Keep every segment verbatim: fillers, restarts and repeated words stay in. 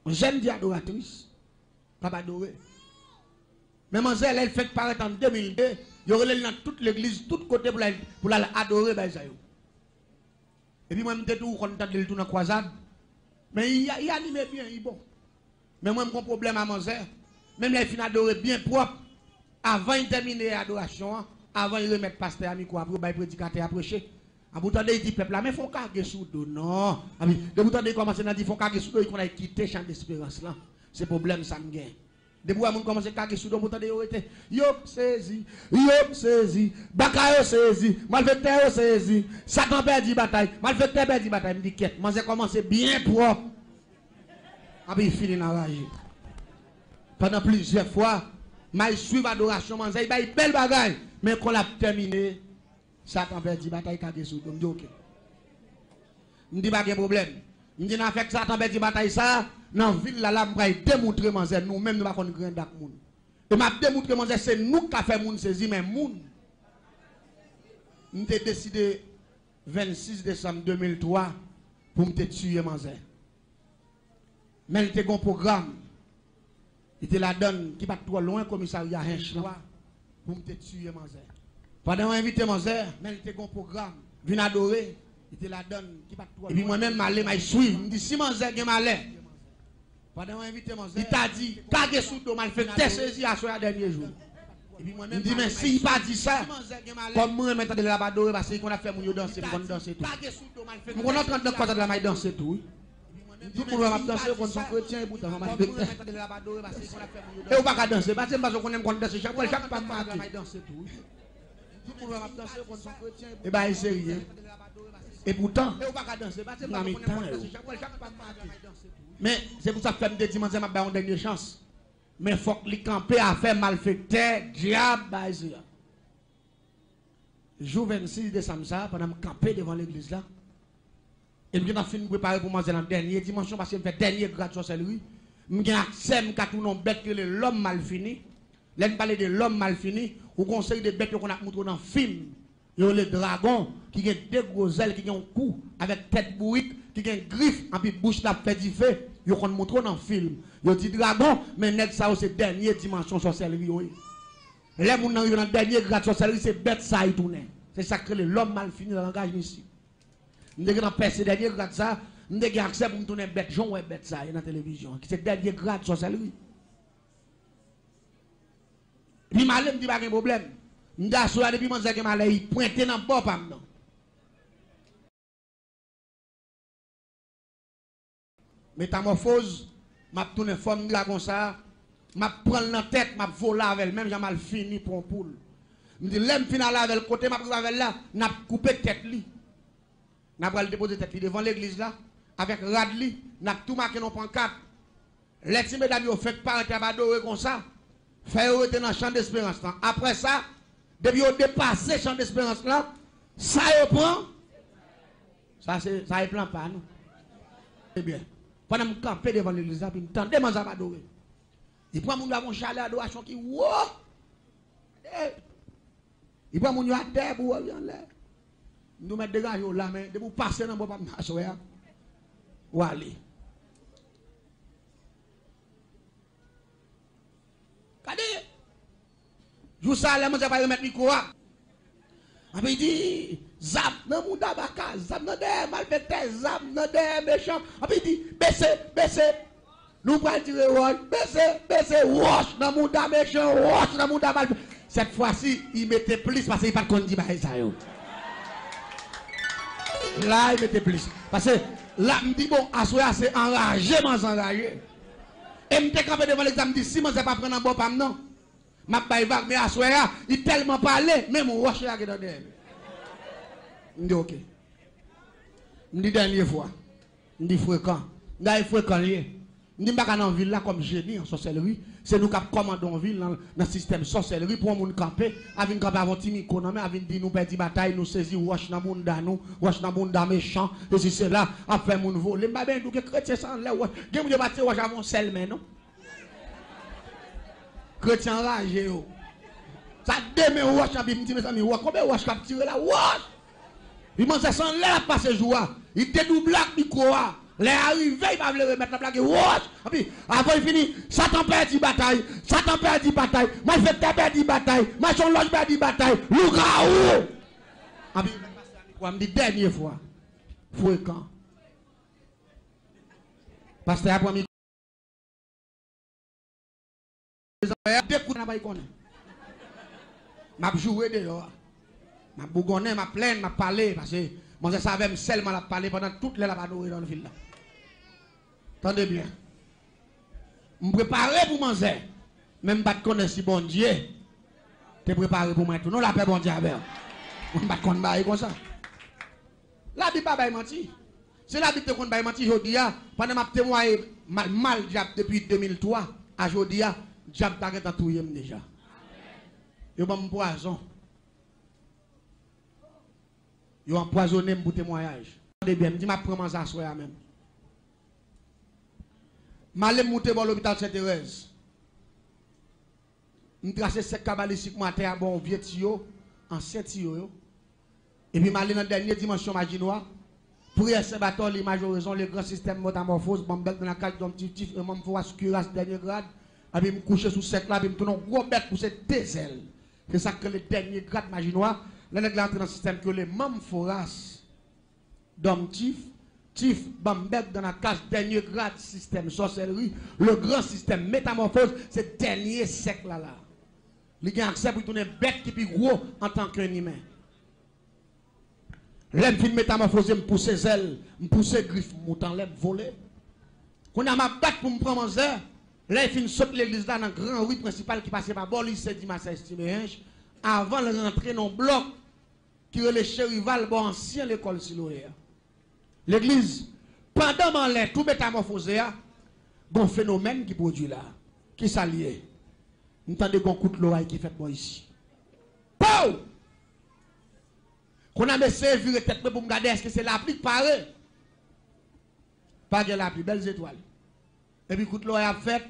Yon jèn fi adoratris k ap adore. Men manzè, lè l fèk parèt an de mil de, yo rele l nan tout legliz, tout kote pou l al, pou l al adore bay sa yo. Epi mwen, m te tou konn tande l tou nan kwazad. Men li, li anime byen, li bon. Men mwen, m gon pwoblèm a manzè. Menm lè l fin adore byen pwòp, avan l tèmine adorasyon an, avan l remèt pastè a mikwo a pou yo bay predikatè a preche, anpi w tande l di pèp la, "Men fè w kage sou do, non." Anpi, depi w tande l kòmanse nan di, "Fè w kage sou do," li konn al kite chan desperans lan. Se pwoblèm sa m gen. Depi w wè moun kòmanse kage sou do, pou tande yo rete. Yo sezi, yo sezi, baka yo sezi, malfektè yo sezi, Satan pèdi batay, malfektè pèdi batay. M di, "Kyèt, manzè kòmanse byen pwòp." Anpi l fini nan raje. Pandan plizyè fwa, m al swiv adorasyon manzè, li bay bèl bagay. Men kon l ap tèmine, Satan pèdi batay, kage sou do. M di, "Oke." M di, "Pa gen pwoblèm." M di, "Nan fè Satan pèdi batay sa a, nan vil la, la, m pral demontre manzè, nou menm, nou pa konn griyen dak moun. E m ap demontre manzè, se nou k ka fè moun sezi, men moun." M te deside vennsis desanm de mil twa pou m te tiye manzè. Men l te gon pwogram. Li te ladann ki pa t twò lwen komisarya Hench lan. Pou m te tiye manzè. Pandan yo envite manzè, men l te gon pwogram, vin adore. Li te ladann ki pa t twò lwen. Epi mwen menm, m ale, m al swiv. M di, "Si manzè gen malè." Pandan yo envite manzè, li ta di, "Kage sou do, malfektè sezi, aswè a dènye jou." M di, "Men si l pa di sa, kòm mwen renmen tande l ap adore, paske li konn ap fè moun yo danse, m konn danse tou. M konn antre anndan kwazad la, m al danse tou, wi." Tout moun wè m ap danse, yo konn se yon kretyen, epoutan m ap danse. E ou pa ka danse, paske m pa konnen m konn danse, chak fwa, chak pa m make. E bagay serye. Epoutan, nan mitan yo. Men se pou sa k fè m te di manzè m ap bay yon dènye chans. Men fòk li kanpe afè malfektè, dyab, bagay serye. Jou vennsis desanm sa a, pandan m kanpe devan legliz la, e m gentan fin prepare pou manzè nan dènye dimansyon, paske m fè dènye grad sòsèlri, m gen aksè, m ka tounen yon bèt ki rele lòm malfini. Lè n pale de lòm malfini, ou gen yon seri de bèt yo konn ap moutre w nan fim, yo rele dragon, ki gen de gwo zèl, ki gen yon kou avèk tèt bourik, ki gen grif, anpi bouch la ap fè dife. Yo konn moutre w nan fim. Yo di dragon, men nèg sa yo se dènye dimansyon sòsèlri yo ye. Lè moun nan rive nan dènye grad sòsèlri, se bèt sa a li tounen. Se sa k rele lòm malfini nan langaj misye. M te gentan pèse dènye grad sa a, m te gen aksè pou m tounen bèt jan w wè bèt sa a ye nan televizyon an, ki se dènye grad sòsèlri. Epi m ale, m di pa gen pwoblèm. M di aswè a depi manzè gen malè, li pwente nan bò pa m nan. Metamòfoz, m ap tounen fòm dragon sa a, m ap pran l nan tèt, m ap vole avè l, menm jan m al fini pran poul. M di, lè m fin ale avè l, kote m ap rive avè l la, n ap koupe tèt li. N ap pral depoze tèt li devan legliz la, avèk rad li, n ap tou make nan yon pankat. Lè ti medam yo fenk parèt, y ap adore konsa, fè yo rete nan chan desperans lan. Apre sa, depi yo depase chan desperans lan, sa yo pran, sa se, sa e plan pa nou. Ebyen, pandan m kanpe devan legliz la, epi m tande manzè ap adore. Li pran moun yo avè yon chalè adorasyon ki wo. Tande! Li pran moun yo atè pou yo anlè. M di w mèt degaje w la, men depi w pase nan bò pa m nan aswè a, w ale. Gade! Jou sa a, lè manzè pral remèt mikwo a, anpi l di, zam nan mouda baka, zam nan dèyè malfektè, zam nan dèyè mechan. Anpi l di, bese, bese. Nou pral tire wòch, bese, bese, wòch nan mouda mechan, wòch nan mouda malfektè. Sèt fwa si, li mete plis, paske li pa t konn di bagay sa yo. La, li mete plis. Paske la, m di, bon, aswè a, se anraje, manzè anraje. E m te kanpe devan legliz la, m di, si manzè pa pran nan bò pa m nan, m ap bay vag, men aswè a, li tèlman pale, menm wòch lage nan dèyè m. M di, oke. M di, dènye fwa. M di, frekan. M di, a, e frekan l ye. M di, m pa ka nan vil la kòm jeni an sòsèlri. Se nou k ap kòmande yon vil nan, nan sistèm sòsèlri pou yon moun kanpe, a vin kanpe avè yon ti mikwo nan men, a vin di nou pèdi batay, nou sezi, wòch nan bounda nou, wòch nan bounda mechan, sesi sela, ap fè moun vole. M pa benyen di w gen kretyen san lè wòch. Gen moun yo pa tire wòch avè yon sèl men, non. Kretyen anraje yo. Sa de men wòch anpi m di, mezanmi, wòch, konbyen wòch k ap tire la? Wòch! Li manzè san lè l ap pase jou a. Li te double ak mikwo a. Lè a rive, li pa vle remèt, l ap lage wòch. Anpi, avan l fini, Satan pèdi batay, Satan pèdi batay, malfektè pèdi batay, masonlòj pèdi batay, lougawou. Anpi, pastè a di dènye fwa, frekan. Pastè a pran mikwo. De kout nan bay konnen. M ap joure deyò a. M ap bougonnen, m ap plenn, m ap pale, paske manzè sa avè m sèlman l ap pale pandan tout lè l ap adore nan vil la. Tande byen. M prepare pou manzè, men m pa t konnen si Bondye te prepare pou mwen tou. Non, lapè Bondye avè w. Mwen m pa t konn bagay konsa. Labib pa bay manti. Si Labib te konn bay manti jodi a, pandan m ap temwaye mal, mal dyab depi de mil twa a jodi a, dyab ta gentan touye m deja. Yo ban m pwazon. Yo anpwazonnen m pou temwayaj. Tande byen, m di m ap pran manzè aswè a menm. M ale m moute bò lopital Sent Terèz. M trase sèk kabalistik mwen atè a, bò yon vye tiyo, ansyen tiyo yo. Epi m ale nan dènye dimansyon maji nwa. Priyè Sen Batòli, Majorizon, Legran, Sistèm, Metamòfoz, Banmbèk, Dannakach, Dòm Tif Tif, Emanm, Foras, Kiras, Dènye Grad. Epi m kouche sou sèk la, epi m tounen yon gwo bèt pou se de zèl. Se sa k rele Dènye Grad maji nwa. Lè nèg la antre nan sistèm ki rele Manm, Foras, Dòm Tif, Tif, Banmbèk, Dannakach, Dènye Grad, sistèm sòsèlri, Legran, sistèm Metamòfoz, se dènye sèk la la. Li gen aksè pou l tounen bèt ki pi gwo antanke en imen. Lè m fin metamòfoze, m pouse zèl, m pouse grif, m moute anlè, m vole. Kounye a m ap bat pou m pran manzè. Lè l fin sot legliz la nan gran ri prensipal ki pase pa bò lise Dimasèy Stimeyench, avan l rantre nan yon blòk ki rele Cherival bò ansyen lekòl Siloe a. Legliz, pandan m anlè tou metamòfoze a, gon fenomèn ki pwodui la. Kisa l ye? M tande gon kout loray ki fèt bò isi. Pow! Kounye a m eseye vire tèt mwen pou m gade èske se lapli k pare. Pa gen lapli, bèl zetwal. Epi kout loray ap fèt,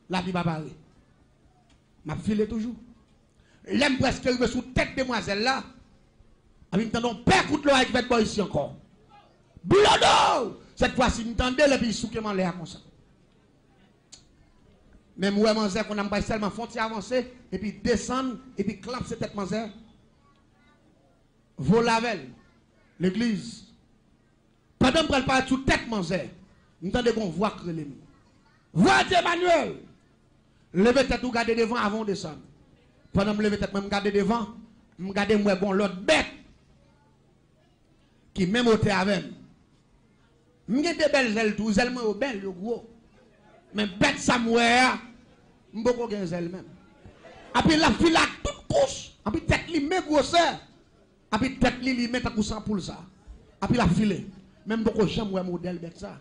lapli pa pare. M ap file toujou. Lè m prèske rive sou tèt demwazèl la, epi m tande yon pè kout loray ki fèt bò isi ankò. Blodo! Sèt fwa si m tande l epi l souke m anlè a konsa. Men m wè manzè kounye a m pral sèlman fè yon ti avanse, epi desann, epi klapse tèt manzè. Vole avè l. Legliz. Pandan m pral parèt sou tèt manzè, m tande gon vwa k rele m. Vwa di Emmanuel! Leve tèt ou gade devan avan w desann. Pandan m leve tèt mwen, m gade devan, m gade m wè gon lòt bèt ki menm wotè avè m. M gen de bèl zèl tou, zèl mwen yo bèl, yo gwo. Men bèt sa m wè a, m poko gen zèl menm. Epi l ap file ak tout kous, epi tèt li men gwosè. Epi tèt li, li men tankou san poul sa. Epi l ap file. Men m poko janm wè modèl bèt sa.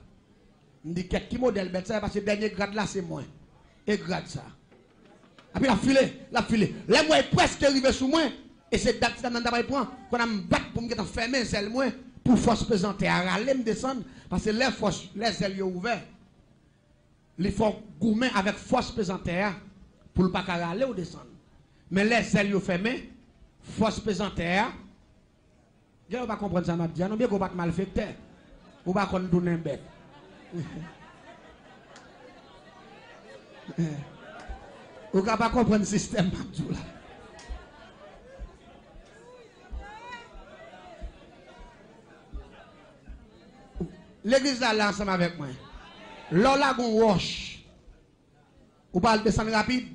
M di, kèt, ki modèl bèt sa? Paske dènye grad la se mwen. E grad sa? Epi l ap file, l ap file. Lè m wè l prèske rive sou mwen, e se dat ti dam nan ta pral pran. Kounye a m bat pou m gentan fèmen zèl mwen, pou fòs pezantè a rale m desann. Paske lè fòs, lè zèl yo ouvè, li fè w goumen avèk fòs pezantè a pou l pa ka rale w desann. Men lè zèl yo fèmen, fòs pezantè a, gen lè w pa konprann sa m ap di a non, byen ke w pa t malfektè, ou pa konn tounen bèt. Ou ka pa konprann sistèm m ap di w la. Legliz la la ansanm avèk mwen. Lè w lage yon wòch, ou pa al desann rapid?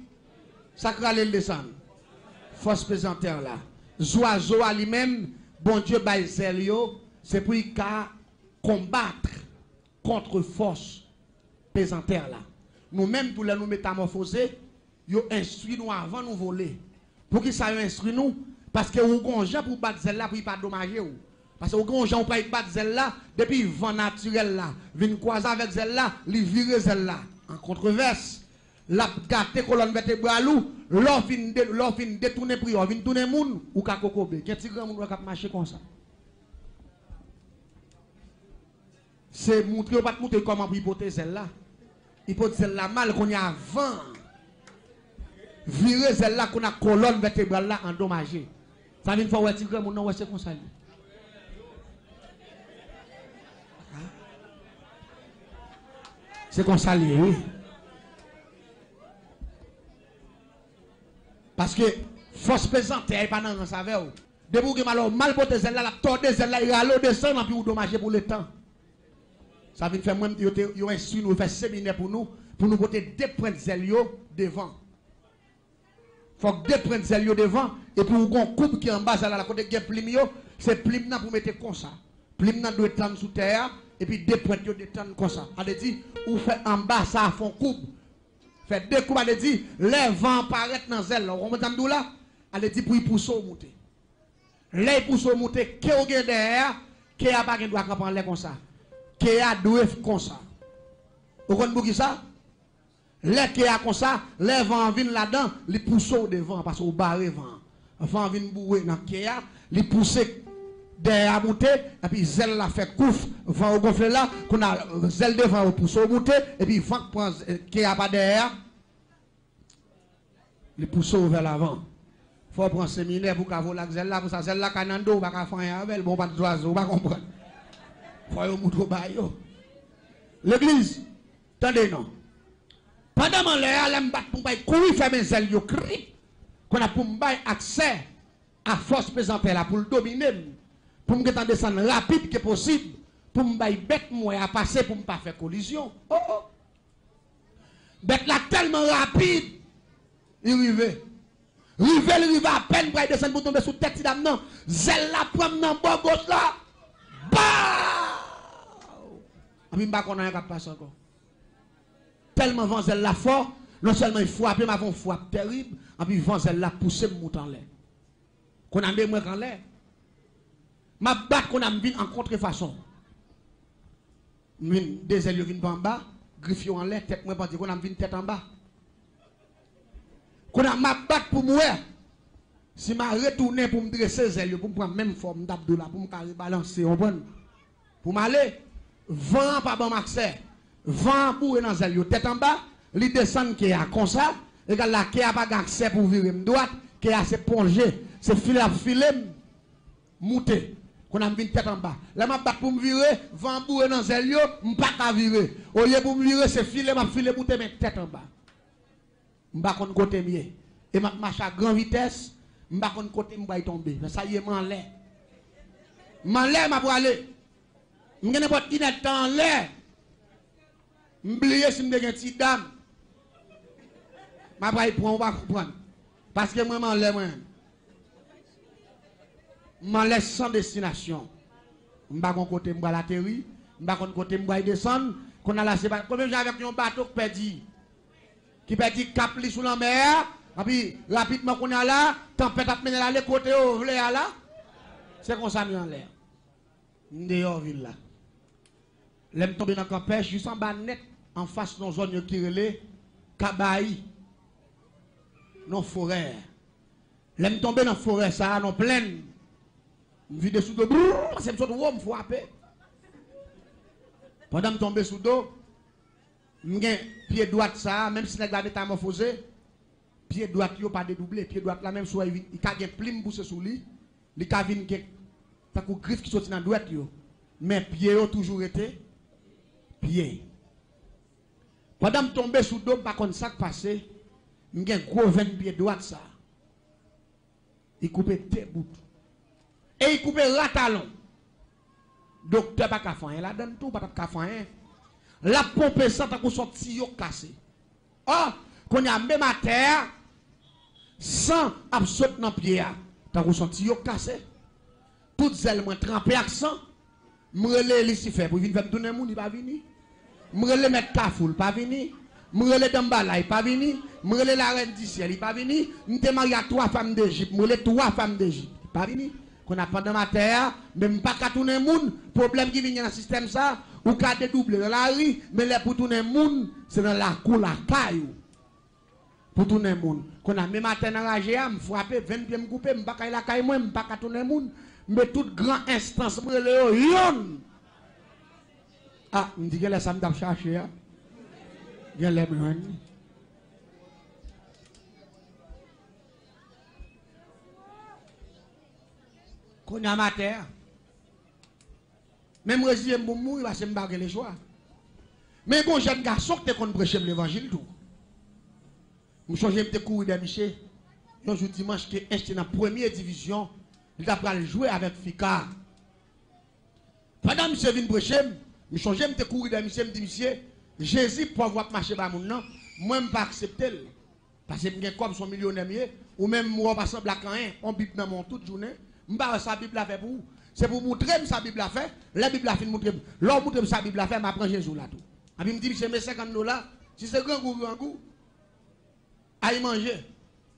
Sa k rale l desann? Fòs pezantè la. Zwazo a li menm, Bondye bay zèl yo, se pou l ka konbat kont fòs pezantè la. Nou menm tou, lè nou metamòfoze, yo enstwi nou avan nou vole. Poukisa yo enstwi nou? Paske ou gon jan pou w bat zèl la pou li pa domaje w. Paske ou gon jan ou pral bat zèl la, depi van natirèl la vin kwaze avèk zèl la, li vire zèl la an kontrevès. L ap gate kolòn vètebral ou, lè w fin de-, lè w fin detounen priyè w, vin tounen moun, ou ka kokobe. Gen ti granmoun wè k ap mache konsa. Se moutre yo pa t moutre kòman pou li pote zèl la. Li pote zèl la mal, kounye a van vire zèl la, kounye a kolòn vètebral la andomaje. Sa vin fè w wè ti granmoun nan wè se konsa l ye. Se konsa l ye, wi. Paske fòs pezantè a, li pa nan rans avè w. Depi w gen mal, w mal pote zèl la, l ap tòde zèl la, li rale w desann, anpi w domaje pou letan. Sa vin fè mwen, yo te, yo enstwi nou, yo fè seminè pou nou, pou nou pote de pwent zèl yo devan. Fòk de pwent zèl yo devan, epi w gon koub ki anba zèl la, kote gen plim yo, se plim nan pou mete konsa. Plim nan dwe tann sou tè a, epi de pwent yo detann konsa. Sa vle di, ou fè anba sa a fè yon koub. Fè de koub, sa vle di, lè van an parèt nan zèl la, ou konprann sa m di w la? Sa vle di pou l pouse w moute. Lè l pouse w moute, ke w gen dèyè a, ke a pa gen dwa kanpe anlè konsa. Ke a dwe f-, konsa. Ou konn poukisa? Lè ke a konsa, lè van an vin ladan, li pouse w devan, paske w bare van an. Van an vin boure nan ke a, li pouse dèyè a moute, epi zèl la fè kouf, van yo gonfle la, kounye a, zèl devan yo pouse w moute, epi van k pran z-, ke a pa dèyè a, li pouse w vè lavan. Fò w pran seminè pou w ka vole ak zèl la, konsa zèl la ka nan do w, ou pa ka fè anyen avè l, bon, ou pa t zwazo, ou pa konprann. Fò yo moutre w ba yo. Legliz, tande non. Pandan m anlè a, lè m bat pou m bay kouri fèmen zèl yo, krip, kounye a pou m bay aksè a fòs pezantè la pou l domine m, pou m gentan desann rapid ke posib, pou m bay bèt m wè a pase, pou m pa fè kolizyon. Oh, oh. Bèt la tèlman rapid, li rive. Rive, li rive apèn pral desann pou tonbe sou tèt ti dam nan. Zèl la pran m nan bò goch la. Baw! Anpi m pa konn anyen k ap pase ankò. Tèlman van zèl la fò, non sèlman li frape m avè yon frap tèrib, anpi van zèl la pouse m moute anlè. Kounye a men mwen k anlè. M ap bat kounye a m vin an kontrefason. M vin, de zèl yo vin pa anba, grif yo anlè, tèt mwen pandye. Kounye a m vin tèt anba. Kounye a m ap bat pou m wè si m a retounen pou m drese zèl yo, pou m pran menm fòm m t ap di w la, pou m ka rebalanse, w konprann? Pou m ale, van an pa ban m aksè. Van an boure nan zèl yo tèt anba, li desann ke a konsa, egal la ke a pa gen aksè pou vire m dwat, ke a se plonje, se file l ap file m moute. Kounye a m vin tèt anba. Lè m ap bat pou m vire, van an boure nan zèl yo, m pa ka vire. Olye pou m vire, se file m ap file moute, men tèt anba. M pa konn kote m ye. E m ap mache a gran vitès, m pa konn kote m pral tonbe. Men sa ye, m anlè. M anlè, m ap prale. M gen nenpòt inèdtan anlè. M bliye si m te gen ti dam. M ap pral pran, ou pa konprann. Paske mwen, m anlè mwen. M anlè san destinasyon. M pa konn kote m pral ateri, m pa konn kote m pral desann. Kounye a la, se pa, konbyen jan avèk yon bato k pèdi, ki pèdi kap li sou lanmè a, anpi rapidman kounye a la, tanpèt ap mennen l ale kote yo vle a la. Se konsa m ye anlè. M deyò vil la. Lè m tonbe nan Kanpèch, jis anba nèt, anfas yon zòn yo ki rele Kabayi, nan forè. Lè m tonbe nan forè sa a, nan plenn, m vide sou do, brrr, se m sot wo, m frape. Pandan m tonbe sou do, m gen pye dwat sa a, menm si nèg la metamòfoze, pye dwat yo pa dedouble. Pye dwat la, menm si w wè li vin, li ka gen plim pouse sou li, li ka vin gen tankou grif ki soti nan dwèt yo. Men pye yo toujou rete pye. Pandan m tonbe sou do, m pa konn sa k pase, m gen gwo venn pye dwat sa. Li koupe de bout. E li koupe ratalon. Doktè pa ka fè anyen ladan l tou, pa t ap ka fè anyen. L ap ponpe san tankou se yon tiyo k kase. Ò, kounye a menm atè a, san ap sot nan pye a, tankou se yon tiyo k kase. Tout zèl mwen tranpe ak san. M rele Lisifè pou l vin fè m tounen moun, li pa vini. M rele Mèt Kafou, li pa vini. M rele Danmbala, li pa vini. M rele Larèn di Syèl, li pa vini. M te marye a twa fanm Dejip, m rele twa fanm Dejip, li pa vini. Kounye a pandan m atè a, men m pa ka tounen moun. Pwoblèm ki vin gen nan sistèm sa, ou ka dedouble nan lari, men lè pou tounen moun, se nan lakou lakay ou pou tounen moun. Kounye a menm atè nan raje a, m frape, venn pye m koupe, m pa kay lakay mwen, m pa ka tounen moun. M met tout gran enstans, m rele yo yonn. A, m di genlè sa m t ap chache a, genlè m jwenn li. Kounye a m atè a. Men m reziye m pou m mouri, paske m pa gen lechwa. Men gen yon jèn gason ki te konn preche m levanjil tou. M chonje m te kouri dèyè misye yon jou dimanch ke Ench te nan premye divizyon, li ta pral jwe avèk Fika. Pandan misye vin preche m, m chonje m te kouri dèyè misye, m di misye, Jezi pòv w ap mache ba moun nan, mwen m pa aksepte l. Paske m gen kòb, se yon milyonè m ye, ou menm m wè w pa sanble ak anyen, yon Bib nan men w tout jounen, m pa wè sa Bib la fè pou ou. Se pou w moutre m sa Bib la fè, lè Bib la fin moutre m, lè w moutre m sa Bib la fè, m a pran Jezi w la tou. Epi m di misye, men senkant dola, si se grangou, grangou, ay manje.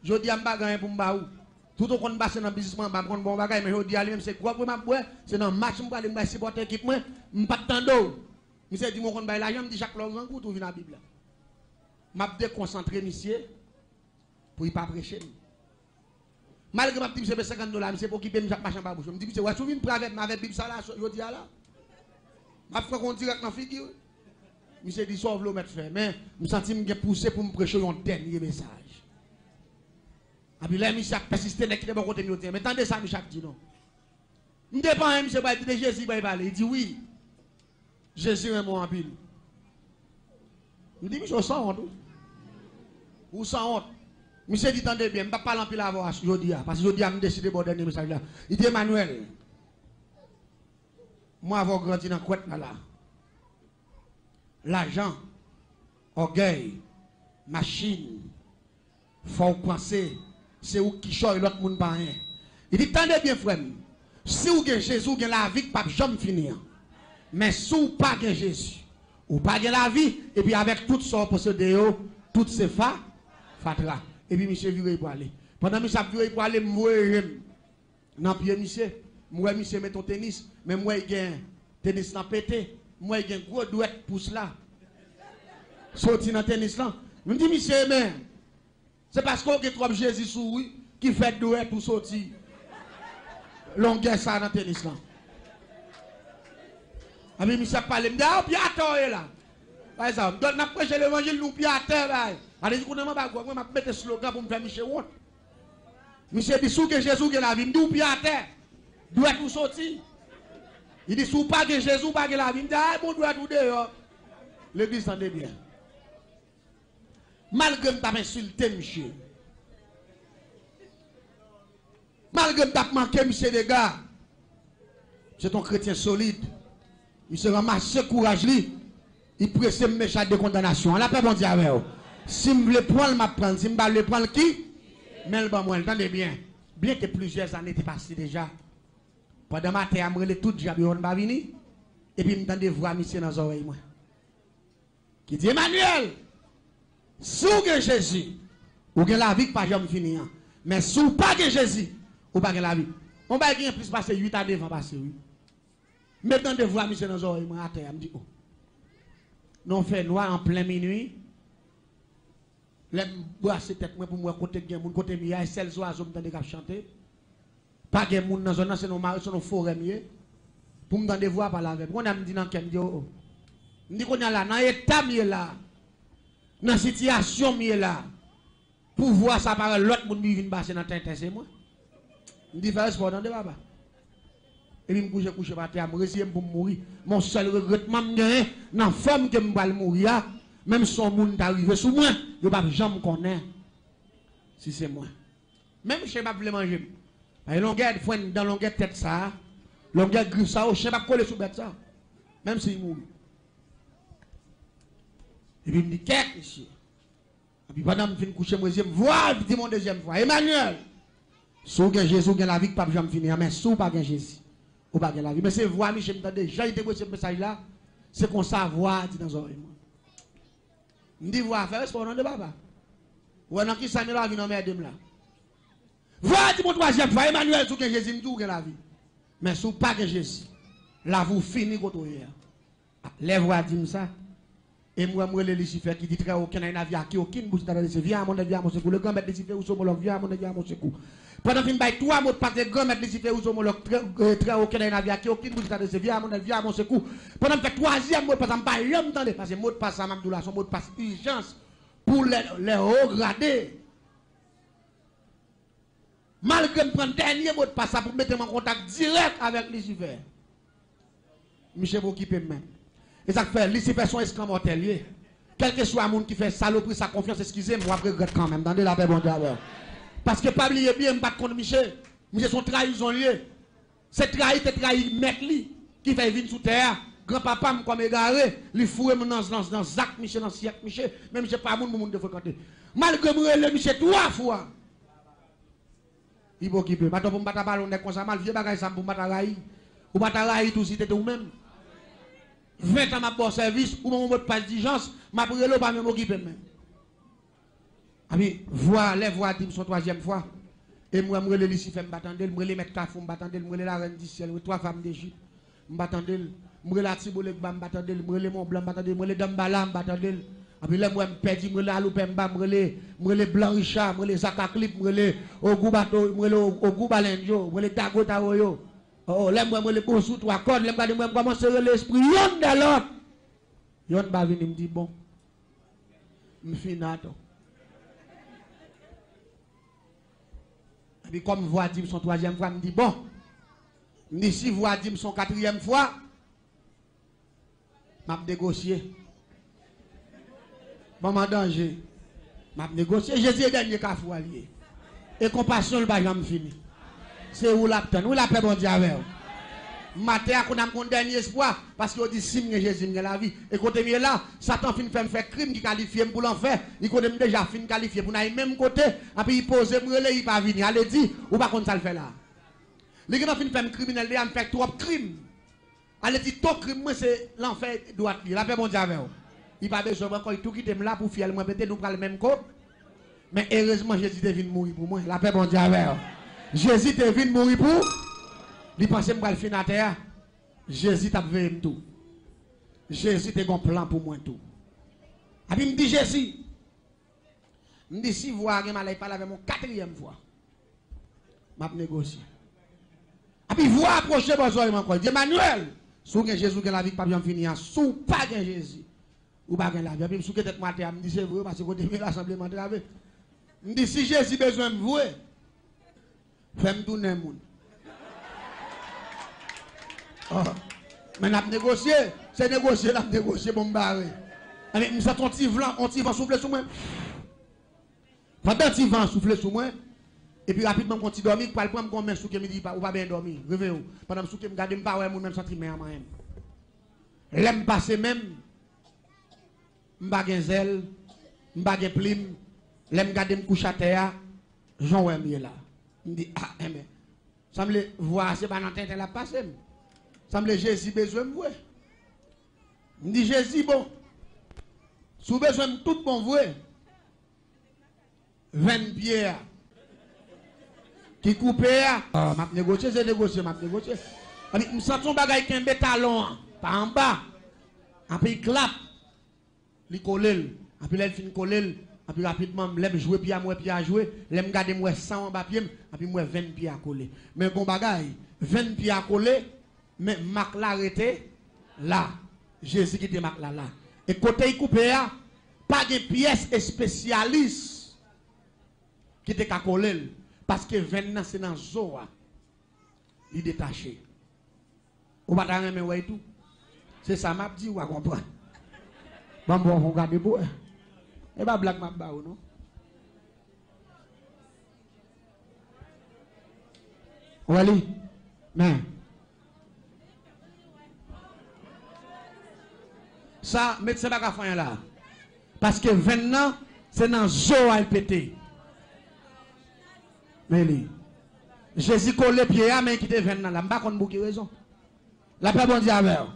Jodi a m pa gen anyen pou m ba ou. Tout ou konn pase nan biznis mwen, m pa konn ba w bagay, men jodi a li menm se gwòg mwen m ap bwè, se nan match m prale, m pral sipòte ekip mwen, m pa t tande w. Misye di m ou konn bay lajan, m di chak lè w grangou tou vin a Bib la. M ap dekonsantre misye pou li pa preche m. Malgre m ap di misye men senkant dola, misye pa okipe m, m ap mache anba bouch. M di misye, wè si w vin pre avè m, avè Bib sa la, jodi a la, m ap fè w yon dirèk nan figi w. Misye di sa w vle w mèt fè, men m santi m gen pouse pou m preche w yon dènye mesaj. Epi lè misye ap pèsiste, nèg ki te bò kote m yo di, men tande sa misye ap di non. M te pa anyen, misye bay di de Jezi, bay pale. Li di wi. Jezi renmen w anpil. M di misye, ou sanwont wi. Ou sanwont. Misye di tande byen, m p ap pale anpil avè w jodi a, paske jodi a m deside ba w dènye mesaj la. Li di Emmanuel, mwen avè w grandi nan kwèt la la. Lajan, ògèy, machin, fò w panse se ou k kichòy, lòt moun pa anyen. Li di tande byen frè m, si w gen Jezi w gen lavi k p ap janm fini an. Men si w pa gen Jezi, ou pa gen lavi, epi avèk tout sa w posede yo, tout se fa, fatra. Epi misye vire l prale. Pandan misye ap vire l prale, m voye je m nan pye misye. M wè misye met yon tenis, men m wè l gen tenis lan pete. M wè l gen gwo dwèt pous la soti nan tenis lan. M di misye, men se paske w gen twòp Jezi sou ou wi ki fè dwèt ou soti longè sa nan tenis lan. Epi misye ap pale, m di a, w pye atè w ye la. Pa egzanp, dòt n ap preche levanjil, nou pye atè bay. Sa vle di kounye a m anba gwòg mwen, m ap mete slogan pou m fè misye wont. Misye di, si w gen Jezi, w gen lavi. M di, w pye atè. Dwèt ou soti. Li di, si w pa gen Jezi, w pa gen lavi. M di, ay, bon, dwèt ou deyò. Legliz, tande byen. Malgre m t ap ensilte misye, malgre m t ap manke misye dega, se t on kretyen solid. Misye ranmase kouraj li, li prese m mecha de kondanasyon an. Lapè Bondye avè w. Si m vle pran l, m ap pran l. Si m pa vle pran l, ki? Men l ban mwen l. Tande byen. Byenke plizyè zane te pase deja, pandan maten an, m rele tout dyab yo, yo pa vini. Epi m tande vwa misye nan zòrèy mwen ki di, Emmanuel, si w gen Jezi, ou gen lavi k pa janm fini an. Men si w pa gen Jezi, ou pa gen lavi. Yon bagay ki gen plis pase uit a nèf an pase, wi. M tande vwa misye nan zòrèy mwen atè a, m di, o. Nan yon fènwa, an plen minui, lè m brase tèt mwen pou m wè kote k gen moun, kote m ye a, e sèl zwazo m tande k ap chante. Pa gen moun nan zòn nan, se nan mare, se nan forè m ye. Pou m tande vwa pale avè m. Kounye a m di nan kè m, m di, o, o. M di kounye a la, nan eta m ye la, nan sitiyasyon m ye la, pou vwa sa parèt lòt moun vin pase nan tenten, se mwen. M di, fè respè w tande, papa. Epi m kouche, kouche pa tè a, m reziye m pou m mouri. Men sèl regretman m genyen, nan fòm ke m pral mouri a, menm si yon moun ta rive sou mwen, yo p ap janm konnen si se mwen. Menm chen p ap vle manje m. Paske longè frenn dan, longè tèt sa a, longè grif sa yo, chen p ap kole sou bèt sa. Menm si l mouri. Epi m di, kèt, mesye. Epi pandan m fin kouche, m reziye m, vwa di m yon dezyèm fwa, Emmanuel, si w gen Jezi, w gen lavi k p ap janm fini an, men si w pa gen Jezi, ou pa gen lavi. Men se vwa misye m tande, jan li te preche mesaj la, se konsa vwa a di nan zòrèy mwen. M di vwa a, fè respè w tande, papa. Ou wè nan kisa m ye la, w vin anmède m la. Vwa a di m yon twazyèm fwa, Emmanuel, si w gen Jezi, m di w gen lavi. Men si w pa gen Jezi, lavi w fini kote w ye a. Lè vwa a di m sa, e m wè m rele Lisifè ki di, très haut, quel est la vie à qui, au qui ne bouge ta adressé, viens à mon aide, viens à mon secours. Le grand maître Lisifè, où sont mon lòk, viens à mon aide, viens à mon secours. Pandan fin bay twa modpas, le grand maître Lisifè, où sont mon lòk, très, euh, très haut, quel est la vie à qui, au qui ne bouge ta adressé, viens à mon aide, viens à mon secours. Pandan m fè twazyèm modpas, m pa janm tande, paske modpas sa m ap di w la, se yon modpas ijans pou lè, lè wo grade. Malgre m pran dènye modpas sa pou m mete m an kontak dirèk avèk Lisifè, misye pa okipe m menm. E sa k fè Lisifè se yon eskanmòtè l ye. Kèlkeswa moun ki fè salopri sa konfyans, eskize m, w ap regrèt kanmenm. Tande, lapè Bondye avè w. Paske pa bliye byen, m pa t konn misye. Misye se yon trayizon l ye. Se trayi te trayi mèt li ki fè l vin sou tè a. Granpapa m kòm egare, li foure m nan, nan, nan zak misye, nan syèk misye, men misye pa moun pou moun te frekante. Malgre m rele misye twa fwa, li pa okipe m. Atò pou m pa ta pale yon nèg konsa mal, vye bagay sa m pou m pa ta rayi. Ou pa ta rayi tou si te te ou menm. Ven tan m ap ba w sèvis, ou ban m yon modpas dijans, m ap rele w pa menm okipe m menm. Epi vwa, lè vwa di m se yon twazyèm fwa, e m wè m rele Lisifè m pa tande l, m rele mèt kafou m pa tande l, m rele larèn di syèl, twa fanm dejip m pa tande l, m rele Atibolegba m pa tande l, m rele Mont Blanc m pa tande l, m rele Danmbala m pa tande l. Epi lè m wè m pèdi, m rele Aloupemba, m rele, m rele Blan Richa, m rele Zaka Klip, m rele Ogou Bato, m rele Ogou Balenjo, m rele Dago Tawoyo. Oh, lè m wè m rele Bosou Twa Kòd, lè m gade m wè m kòmanse rele espri yonn dè lòt. Yonn pa vini, m di bon. M fin atò. Epi kòm vwa di m se yon twazyèm fwa, m di bon. M di si vwa di m se yon katriyèm fwa, m ap negosye. Ban m an danje. M ap negosye. Jezi e dènye kafou a l ye. E konpasyon l pa janm fini. Se ou l ap tann. Wi, lapè Bondye avè w. M atè a, kounye a m gon dènye espwa, paske yo di si m gen Jezi, m gen lavi. E kote m ye la, Satan fin fè m fè krim ki kalifye m pou lanfè. Li konnen m deja fin kalifye pou n al menm kote, epi li poze m rele, li pa vini. Ale di, ou pa konn sa l fè la. Li gentan fin fè m kriminèl deja, m fè twòp krim. Ale di to krim mwen se lanfè dwat li. Lapè Bondye avè w. Li pa bezwen m ankò, li tou kite m la pou fyèl mwen pete, nou pral menm ko. Men erezman Jezi te vin mouri pou mwen. Lapè Bondye avè w. Jezi te vin mouri pou. Li panse m pral fin atè a. Jezi t ap veye m tou. Jezi te gon plan pou mwen tou. Epi m di Jezi, m di si vwa a gen malè, pale avè m yon katriyèm fwa. M ap negosye. Epi vwa a pwoche bò zòrèy m ankò. Li di, Emmanuel, si w gen Jezi, w gen lavi k p ap janm fini an. Si w pa gen Jezi, ou pa gen lavi. Epi m souke tèt mwen atè a, m di, se vre, paske kote m ye la sanble m antrave. M di, si Jezi bezwen m vre, fè m tounen moun. Oh. Men n ap negosye. Se negosye n ap negosye, bon, m bare. Ebyen, m santi yon ti van, yon ti van soufle sou mwen. Pandan ti van an soufle sou mwen, epi rapidman m gon ti dòmi k pral pran m, gon men souke m, li di, "Pa, ou pa byen dòmi, reveye w." Pandan m souke, m gade, m pa wè moun, men m santi men an manyen m. Lè m pase men m, m pa gen zèl, m pa gen plim. Lè m gade m kouche atè a, jan w wè m ye la. M di, "A, enben, sanble vwa a se pa nan tenten l ap pase m. Sanble Jezi bezwen m vre." M di, "Jezi, bon, si w bezwen m tout bon vre, venn pye a ki koupe a." Ah, m ap negosye, se negosye, m ap negosye. Epi m santi yon bagay kenbe talon an pa anba. Epi l klap. Li kole l. Epi lè l fin kole l, epi rapidman, lè m jwe pye a, m wè pye a jwe. Lè m gade, m wè san anba pye m, epi m wè venn pye a kole. Men gon bagay, venn pye a kole, men mak la rete la. Jezi kite mak la la. E kote l koupe a, pa gen pyès espesyalis ki te ka kole l, paske venn nan se nan zo a li detache. Ou pa ta renmen wè l tou? Se sa m ap di, w a konprann. Ban m bon pou w gade pou wè. E pa blag m ap ba ou, non. Ou wè li? Men. Sa, medsen pa ka fè anyen la. Paske venn nan, se nan zo a l pete. Men li. Jezi kole pye a, men li kite venn nan la. M pa konn pou ki rezon. Lapè Bondye avè w.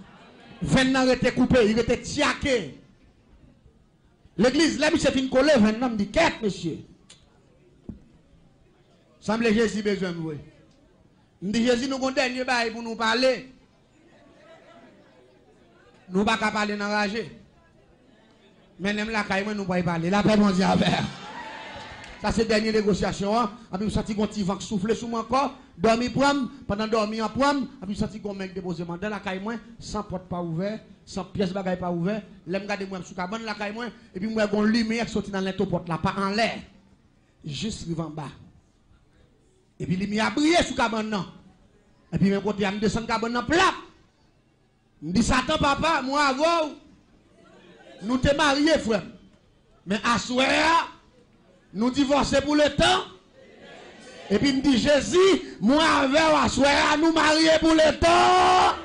Venn nan rete koupe, li rete tyake. Legliz, lè misye fin kole venn nan, m di, "Kèt, mesye. Sanble Jezi bezwen m vre." M di, "Jezi, nou gon dènye bagay pou nou pale. Nou pa ka pale nan raje. Mennen m lakay mwen, nou pral pale." Lapè Bondye avè w. Sa se dènye negosyasyon an. Epi m santi gon ti van k soufle sou mwen ankò. Dòmi pran m. Pandan dòmi an pran m, epi m santi gon men k depoze m anndan lakay mwen, san pòt pa ouvè, san pyès bagay pa ouvè. Lè m gade, m wè m sou kabann lakay mwen, epi m wè gon limyè k soti nan lento pòt la, pa anlè, jis rive anba. Epi limyè a briye sou kabann nan. Epi menm kote a, m desann kabann nan, plap! M di, Satan, papa, mwen avè w, nou te marye, frè m. Men aswè a, nou divòse pou letan. Epi m di, Jezi, mwen avè w aswè a, nou marye pou letan.